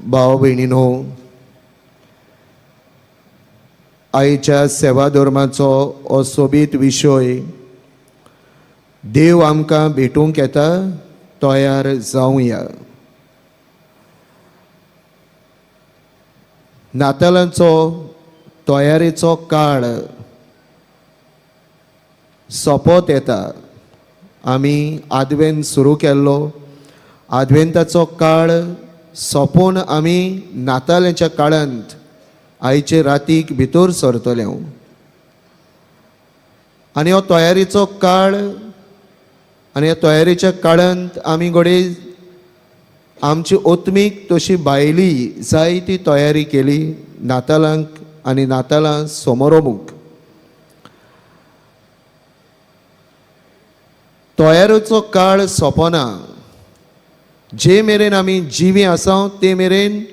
भाव भयणीनो, आयच्या सेवा धर्माचो हो सोबीत विशय, देव आमकां भेटूंक येता, तयार जावया. नातालांचो तयारेचो काळ सोंपत येता. आमी आदवेंत सुरू केल्लो, आदवेंताचो काळ सोंपोवन आमी नातालांच्या काळांत आयचे रातीक भितर सरतले. आनी हो तयारीचो काळ आनी ह्या तयारीच्या काळांत आमी घडये आमची ओत्मीक तशी भायली जायती तयारी केली नातालांक आनी नातालां समोरोमूक. तयारीचो काळ सोंपना. जे मेरेन आमी जिवी आसा ते मेरेन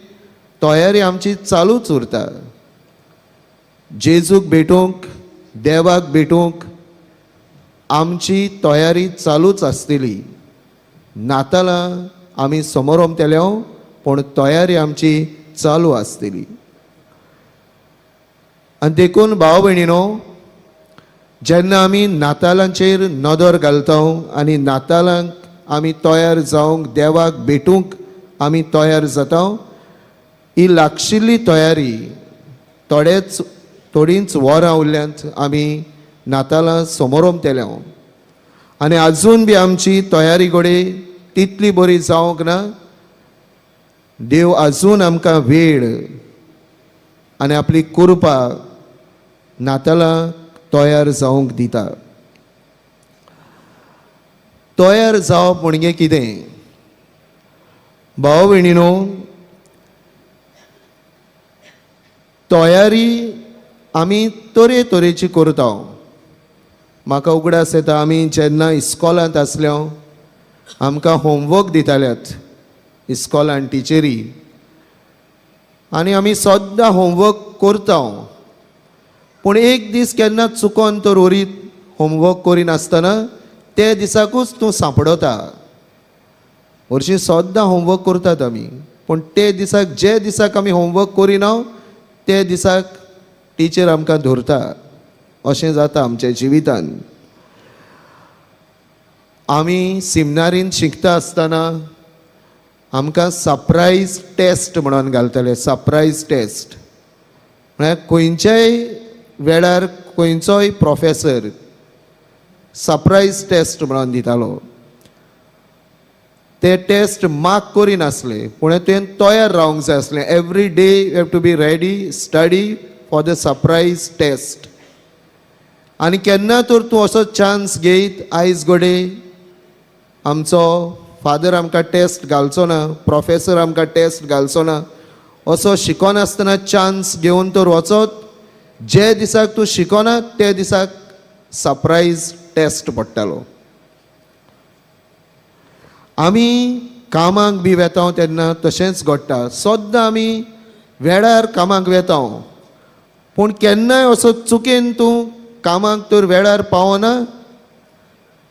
तयारी आमची चालूच उरता. जेजूक भेटूंक, देवाक भेटूंक आमची तयारी चालूच आसतली. नातालां आमी समोरमतले पूण तयारी आमची चालू आसतली. आनी देखून भाव भयणीनो, जेन्ना आमी नातालांचेर नदर घालता आनी नातालांक आमी तयार जावंक, देवाक भेटूंक आमी तयार जाता, ही लागशिल्ली तयारी थोडींच वरां उरल्यांत आमी नातालां समोरमतले आनी आजून बी आमची तयारी घडये तितली बरी जावंक ना. देव आजून आमकां वेळ आनी आपली कृपा नातालां तयार जावंक दिता. तयार जावप म्हणजे कितें? भाव भयणीनो, तयारी आमी तरेतरेची करता. म्हाका उगडास येता आमी जेन्ना इस्कॉलांत आसले आमकां होमवर्क दिताल्यात इस्कॉलान टिचरी, आनी आमी सद्दां होमवर्क करता. पूण एक दीस केन्ना चुकोन तर ओरीत होमवर्क करिनासतना ते दिसाकूच तूं सांपडता. हरशीं सद्दां होमवर्क करतात आमी, पूण ते दिसाक, जे दिसाक आमी होमवर्क करिना ते दिसाक टिचर आमकां धरता. अशें जाता आमच्या जिवितान. आमी सिमनारीन शिकता आसतना आमकां सरप्रायज टेस्ट म्हणून घालतले. सरप्रायज टेस्ट म्हळ्यार खंयच्याय वेळार खंयचोय प्रोफेसर सरप्रायज टेस्ट म्हणून दितालो. ते टेस्ट मार्क करिनासले, पूण तुवें तयार रावंक जाय आसलें. Every day you have to be ready, study for the surprise test. आनी केन्ना तर तूं असो चान्स घेयत, आयज घडये आमचो फादर आमकां टेस्ट घालचो ना, प्रोफेसर आमकां टेस्ट घालचो ना, असो शिकनासतना चान्स घेवन तर वचत, जे दिसाक तूं शिकना ते दिसाक सरप्रायज टेस्ट पडटालो. आमी कामाक बी वेता तेन्ना तशेंच घडटा. सद्दां आमी वेळार कामाक वेता, पूण केन्नाय असो चुकेन तूं कामाक तर वेळार पावना,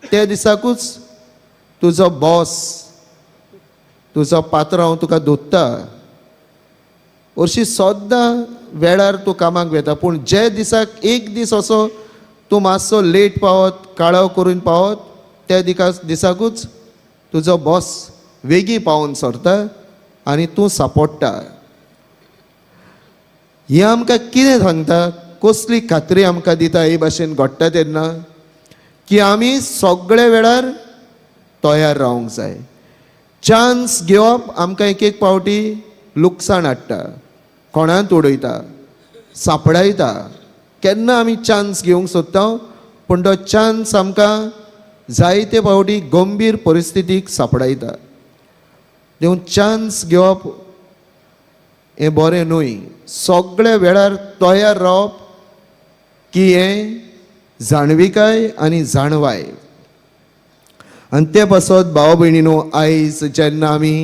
ते दिसाकूच तुजो बॉस, तुजो पात्रांव तुका धोत्ता. हरशीं सद्दां वेळार तूं कामाक वेता, पूण जे दिसाक एक दीस असो तूं मातसो लेट पावत, काळाव करून पावत, त्या दिसाकूच तुजो बॉस वेगीं पावोवन सरता आनी तूं सापडटा. हें आमकां कितें सांगता? कसली खात्री आमकां दिता हे भाशेन घडटा तेन्ना की आमी सगळे वेळार तयार रावंक जाय. चान्स घेवप आमकां एक एक पावटी लुकसाण हाडटा, कोणांत उडयता, सापडायता. केन्ना आमी चान्स घेवंक सोदता, पूण तो चान्स आमकां जायते पावटी गंभीर परिस्थितीक सापडायता. देव चान्स घेवप हें बरें न्हय. सगळे वेळार तयार रावप की हें जाणविकाय आनी जाणवाय. आनी ते पासत भाव भयणीनो, आयज जेन्ना आमी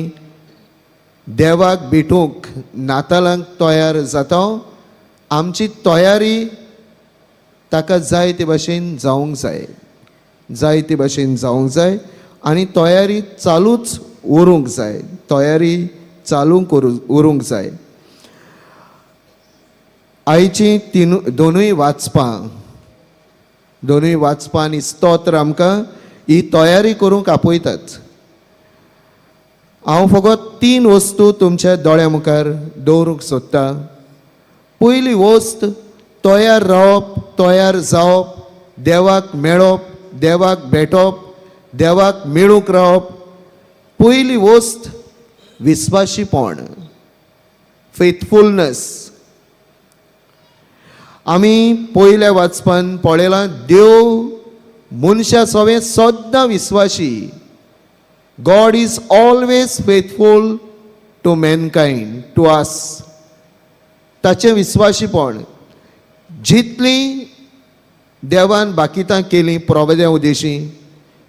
देवाक भेटूंक नातालांक तयार जाता, आमची तयारी ताका जाय ते भाशेन जावंक जाय, जाय ते भाशेन जावंक जाय आनी तयारी चालूच उरूंक जाय, तयारी चालूंक उरूंक जाय. आयची तीन दोनूय वाचपां आनी स्तोत्र आमकां ही तयारी करूंक आपयतात. हांव फकत तीन वस्तू तुमच्या दोळ्या मुखार दवरूंक सोदतां. पयली वस्त, तयार रावप, तयार जावप, देवाक मेळप, देवाक भेटप, देवाक मेळूंक रावप. पयली वस्त विस्वाशीपण, फेथफुलनेस. आमी पयल्या वाचपान पळयलां, देव मनशा सवें सद्दां विस्वाशी. God is always faithful to mankind, to us. ताचें विस्वाशीपण, जितली देवान बाकितां केलीं प्रोवेद्या उदेशी,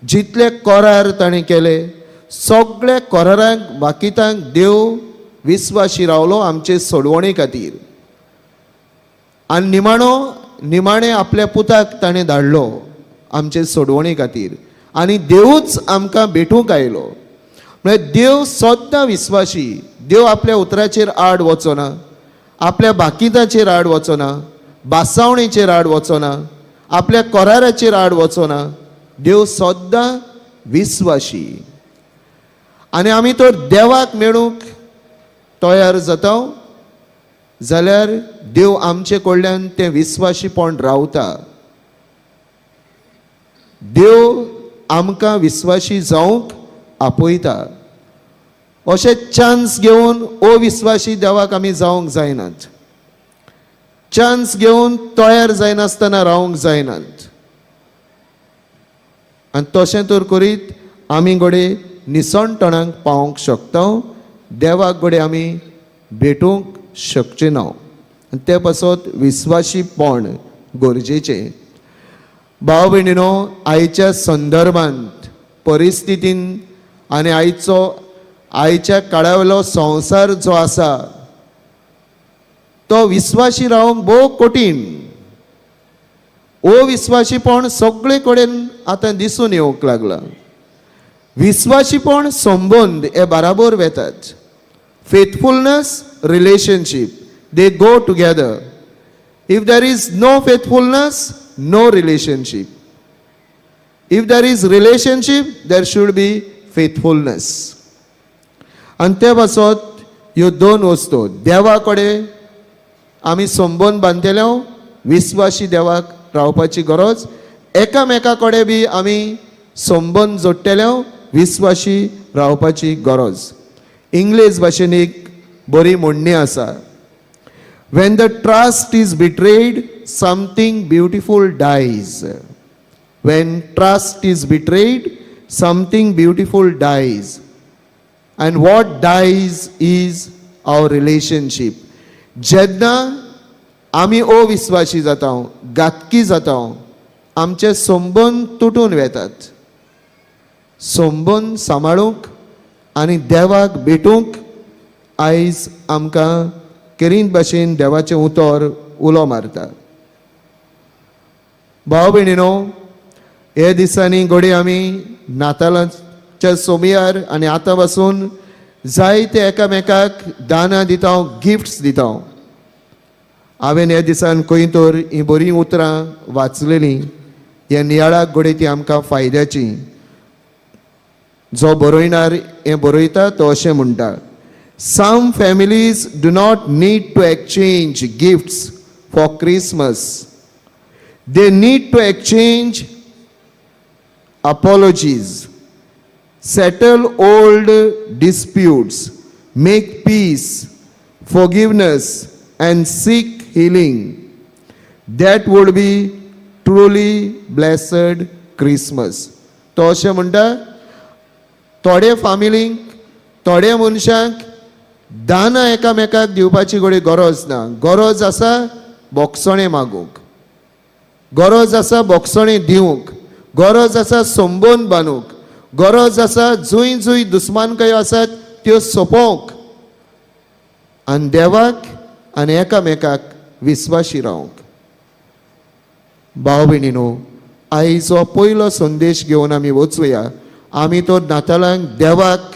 जितले करार ताणें केले, सगळे करारांक, बाकितांक देव विस्वाशी रावलो आमचे सोडवणे खातीर. आनी निमाणें आपल्या पुताक ताणें धाडलो आमचे सोडवणे खातीर आनी देवूच आमकां भेटूंक आयलो. म्हळ्यार देव सद्दां विस्वाशी. देव आपल्या उतराचेर आड वचना, आपल्या बाकिताचेर आड वचना, बासावणेचेर आड वचना, आपल्या कराराचेर आड वचना. देव सद्दां विस्वाशी. आनी आमी तर देवाक मेळूंक तयार जाता जाल्यार देव आमचे कडल्यान तें विस्वाशीपण रावता. देव आमकां विस्वाशी जावंक आपयता. अशे चान्स घेवन अविस्वाशी देवाक आमी जावंक जायनात. चान्स घेवन तयार जायनासतना रावंक जायनात. आनी तशें तर करीत आमी घडये निसणटणाक पावोंक शकता, देवाक घडये आमी भेटूंक शकचे ना. आनी ते पासत विस्वाशीपण गरजेचें. भाव भयणीनो, आयच्या संदर्भांत, परिस्थितीन आनी आयच्या काळावेलो संवसार जो आसा तो विस्वाशी रावंक भोव कठीण. अविस्वाशीपण सगळे कडेन आतां दिसून येवंक लागला. विस्वाशीपण, संबंद हे बराबर वेतात. Faithfulness, relationship, they go together. If there is no faithfulness, no relationship. If there is relationship, there should be faithfulness. आनी ते पासत ह्यो दोन वस्तू, देवा कडेन आमी संबंद बांदतले, विस्वाशी देवाक रावपाची गरज, एकामेका कडेन बी आमी संबंद जोडटले, विस्वाशी रावपाची गरज. इंग्लीश भाशेन एक बरी म्हणणी आसा, "When the trust is betrayed, something beautiful dies." When trust is betrayed, something beautiful dies. And what dies is our relationship. जेन्ना आमी अविस्वाशी जाता, घातकी जाता, आमचे संबंद तुटून वेतात. संबंद सांबाळूंक आनी देवाक भेटूंक आयज आमकां केरीन भाशेन देवाचें उतर उलो मारता. भाव भयणीनो, हे दिसांनी घडये आमी नातालाच्या सोमयार आनी आतां पासून जायते एकामेकाक दानां दिता, गिफ्ट्स दिता. हांवें ह्या दिसान खंय तर हीं बरीं उतरां वाचलेलीं. ह्या नियाळाक घडये ती आमकां फायद्याची. जो बरयणार हें बरयता तो अशें म्हणटा, "Some families do not need to exchange gifts for Christmas. They need to exchange apologies, settle old disputes, make peace, forgiveness, and seek healing. That would be truly blessed Christmas." तो अशें म्हणटा, थोडे फामिलींक, थोड्या मनशांक दानां एकामेकाक दिवपाची घडये गरज ना. गरज आसा बोगसणें मागूंक, गरज आसा बोगसणें दिवंक, गरज आसा संबंद बांदूंक, गरज आसा जंय जंय दुस्मानकायो आसात त्यो सोंपोवंक आनी देवाक आनी एकामेकाक विस्वाशी रावंक. भाव भयणीनो, आयज हो पयलो संदेश घेवन आमी वचुया. आमी तो नातालांक देवाक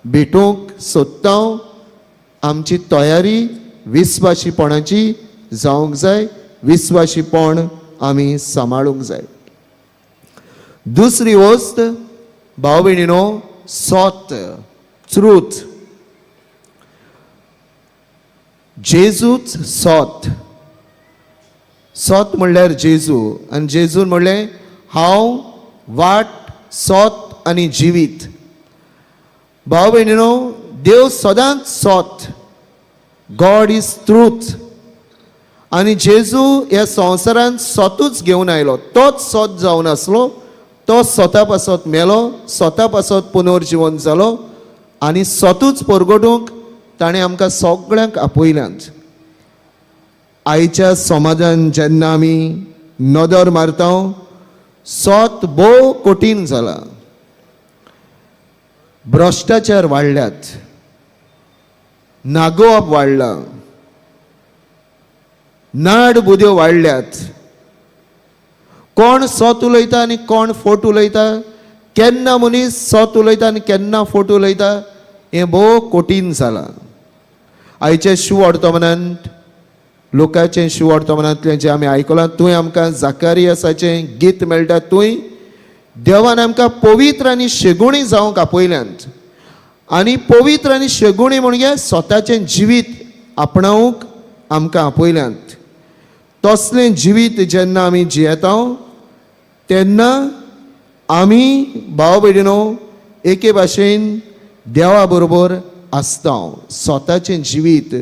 भेटूंक सोदता. आमची तयारी विस्वाशीपणाची जावंक जाय, विस्वाशीपण आमी सांबाळूंक जाय. दुसरी वस्त भाव भयणीनो, सोत, ट्रूथ. जेजूच सोत. सोत म्हणल्यार जेजू, आनी जेजून म्हणलें हांव वाट, सोत आनी जिवीत. भाव भयणीनो, देव सदांच सोत. God is truth. आनी जेजू ह्या संवसारांत सोतूच घेवन आयलो. तोच सोत जावन आसलो. तो स्वता पासत मेलो, स्वता पासत पुनर्जिवन जालो आनी सोतूच परगटूंक ताणें आमकां सगळ्यांक आपयल्यांत. आयच्या समाजान जेन्ना आमी नदर मारता, सोत भोव कठीण जाला. भ्रश्टाचार वाडल्यात, नागोवप वाडलां, नाड बुद्यो वाडल्यात. कोण सत उलयता आनी कोण फोट उलयता, केन्ना मनीस सत उलयता आनी केन्ना फोट उलयता, हें भोव कठीण जालां. आयचें शुवर्तमानांत, लोकांचें शुवर्तमानांतलें जें आमी आयकलां, थंय आमकां जाकारियसाचें गीत मेळटा. थंय देवान आमकां पवित्र आनी शेगुणी जावंक आपयल्यांत. आनी पवित्र आनी शेगुणी म्हणजे स्वताचें जिवीत आपणावंक आमकां आपयल्यांत. तसलें जिवीत जेन्ना आमी जियेता तेन्ना आमी भाव भयणीनो एके भाशेन देवा बरोबर आसता. स्वताचें जिवीत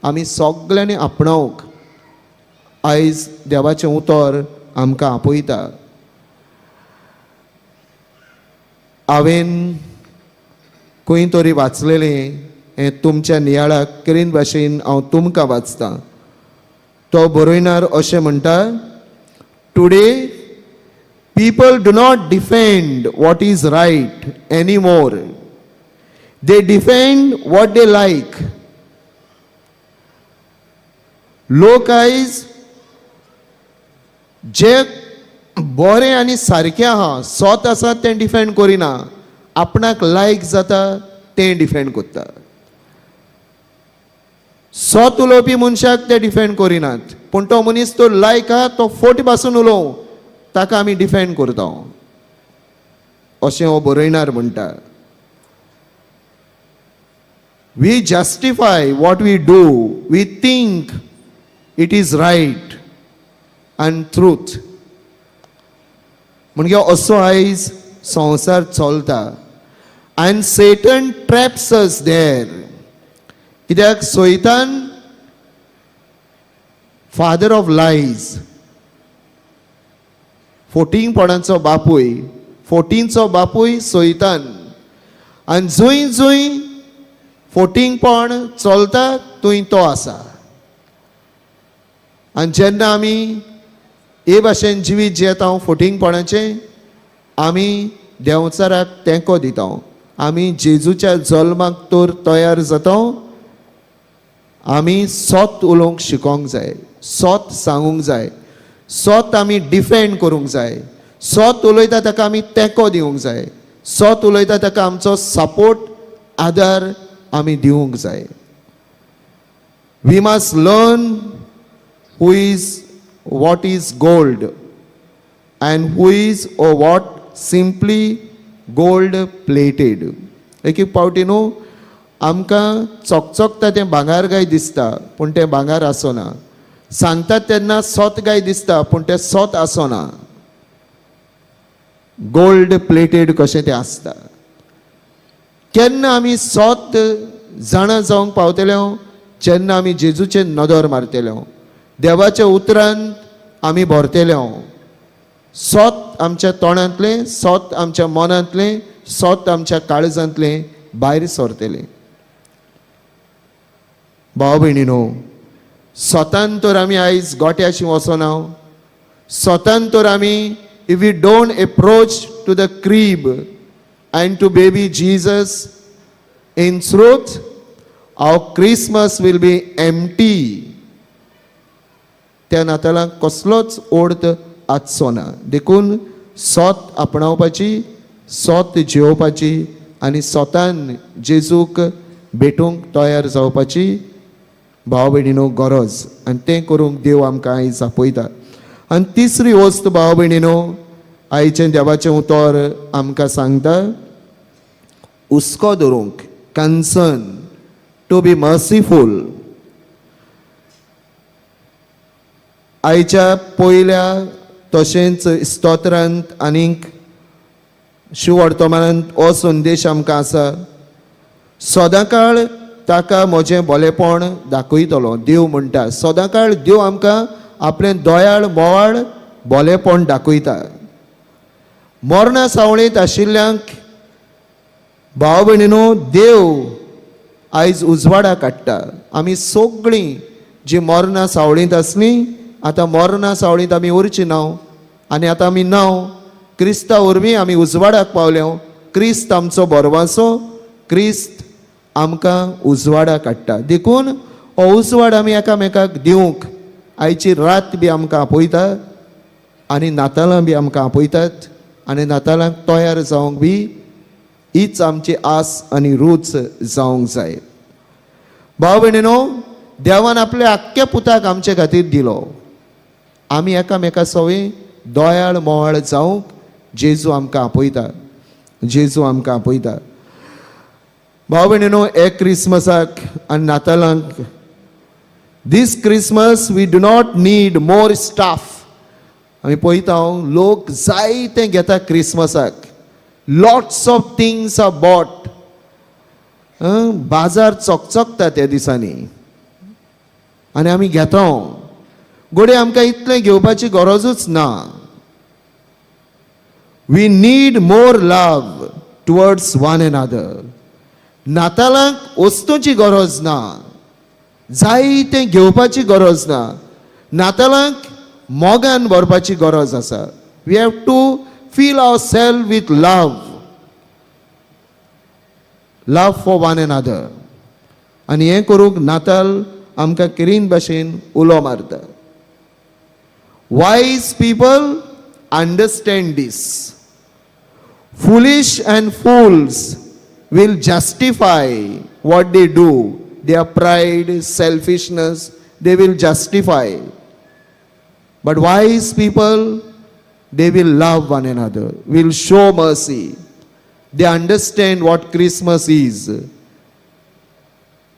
आमी सगल्यांनी आपणावंक आयज देवाचें उतर आमकां आपयता. हांवें खंय तरी वाचलेलें हें तुमच्या नियाळाक करीन भाशेन हांव तुमकां वाचतां. तो बरयणार अशें म्हणटा, "Today people do not defend what is right any more, they defend what they like." लोक आयज जे बरें आनी सारकें आहा, सोत आसा, तें डिफेंड करिना. आपणाक लायक जाता तें डिफेंड करता. सोत उलोवपी मनशाक ते डिफेंड करिनात, पूण तो मनीस तो लायक आहा, तो फोट पासून उलोवं, ताका आमी डिफेंड करता, अशें हो बरयणार म्हणटा. "We justify what we do. We think it is right and truth." म्हणजे असो आयज संवसार चलता and Satan traps us there. कित्याक सैतान फादर ऑफ लायज, फोटिंगपणाचो बापूय, फोटींचो बापूय सैतान. आनी जंय जंय फोटिंगपण चलता थंय तो आसा. आनी जेन्ना आमी हे भाशेन जिवीत जियेता फोटिंगपणाचें, आमी देंवचाराक तेंको दिता. आमी जेजूच्या जल्माक तर तयार जाता. आमी सोत उलोवंक शिकोंक जाय, सोत सांगूंक जाय, सोत आमी डिफेंड करूंक जाय. सोत उलयता ताका आमी तेंको दिवंक जाय. सोत उलयता ताका आमचो सपोर्ट, आदार आमी दिवंक जाय. We must learn who is what is gold and who is or what simply gold plated. एक एक फावटी न्हू आमकां चकचकता तें भांगर काय दिसता, पूण तें भांगर आसना. सांगतात तेन्ना सोत काय दिसता, पूण तें सोत आसना. गोल्ड प्लेटेड कशें तें आसता. केन्ना आमी सोत जाणा जावंक पावतले? जेन्ना आमी जेजूचेर नदर मारतले, देवाच्या उतरान आमी भरतले. सोत आमच्या तोंडांतलें, सोत आमच्या मनांतलें, सोत आमच्या काळजांतलें भायर सरतलें. भाव भयणीनो, सोतान तर आमी आयज गोट्याशी वचना. सोतान तर आमी, if we don't approach to the crib and to baby Jesus in truth, our Christmas will be empty. त्या नातालाक कसलोच अर्थ आसचो ना. देखून सोत आपणावपाची, सोत जियोवपाची आनी सोतान जेजूक भेटूंक तयार जावपाची भाव भयणीनो गरज, आनी तें करूंक देव आमकां आयज आपयता. आनी तिसरी वस्त भाव भयणीनो, आयचें देवाचें उतर आमकां सांगता हुस्को दवरूंक, कन्सर्न, टू बी मर्सीफूल. आयच्या पयल्या तशेंच स्तोत्रांत आनीक शिववर्तमानांत हो संदेश आमकां आसा. सदांकाळ ताका म्हजें बोलेपण दाखयतलो. देव म्हणटा सदांकाळ देव आमकां आपलें दयाळ मोवाळ बोलेपण दाखयता. मरणा सावळेंत आशिल्ल्यांक भाव भयणीनो देव आयज उजवाडा काडटा. आमी सगळीं जी मरणा सावळेंत आसलीं, आतां मरणा सावळेंत आमी उरची ना, आनी आतां आमी ना, क्रिस्ता वरवीं आमी उजवाडाक पावले. क्रिस्त आमचो बरवासो, क्रिस्त आमकां उजवाडा काडटा. देखून हो उजवाड आमी एकामेकाक दिवंक आयची रात बी आमकां आपयता, आनी नातालां बी आमकां आपयतात, आनी नातालांक तयार जावंक बी हीच आमची आस आनी रूच जावंक जाय. भाव भयणीनो, देवान आपल्या आख्ख्या पुताक आमचे खातीर दिलो. आमी एकामेका सवय दयाळ मोवाळ जावंक जेजू आमकां आपयता, जेजू आमकां आपयता. भाव भयणीनो, एक क्रिसमसाक आनी नातालांक, this Christmas we do not need more stuff. आमी पळयता लोक जायतें घेता क्रिसमसाक, lots of things are bought, बाजार चकचकता त्या दिसांनी आनी आमी घेता. घडये आमकां इतलें घेवपाची गरजूच ना. We need more love towards one another. नातालांक वस्तूंची गरज ना, जायतें घेवपाची गरज ना. नातालांक मोगान भरपाची गरज आसा. We have to fill ourself with love, love for one another. आनी हें करूंक नाताल आमकां किरीन भाशेन उलो मारता. Wise people understand this. Foolish and fools will justify what they do, their pride, selfishness, they will justify. But wise people, they will love one another, will show mercy. They understand what Christmas is,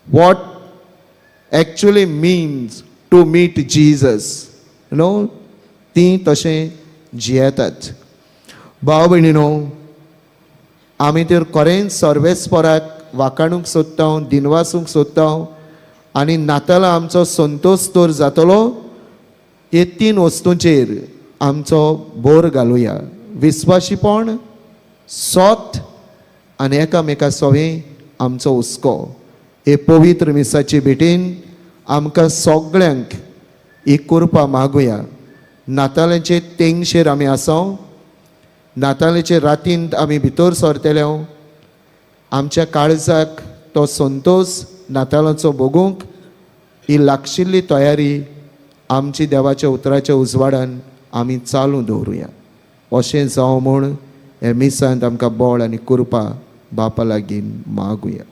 what actually means to meet Jesus. ती तशें जियेतात. भाव भयणीनो, आमी तर खरेंच सर्वेस्पराक वाखाणूंक सोदता, दिनवासूंक सोदता, आनी नातालां आमचो संतोश तर जातलो. हे तीन वस्तूंचेर आमचो भर घालुया: विस्वाशीपण, सोत आनी एकामेका सवें आमचो हुस्को. हे पवित्र मिसाचे भेटेन आमकां सगळ्यांक ही कृपा मागुया. नातालांचे तेंगशेर आमी आसा. नातालाचे रातींत आमी भितर सरतले. आमच्या काळजाक तो संतोश नातालाचो भोगूंक ही लागशिल्ली तयारी आमची देवाच्या उतराच्या उजवाडान आमी चालू दवरुया. अशें जावं म्हूण हे मिसांत आमकां बळ आनी कृपा बापा लागीं मागुया.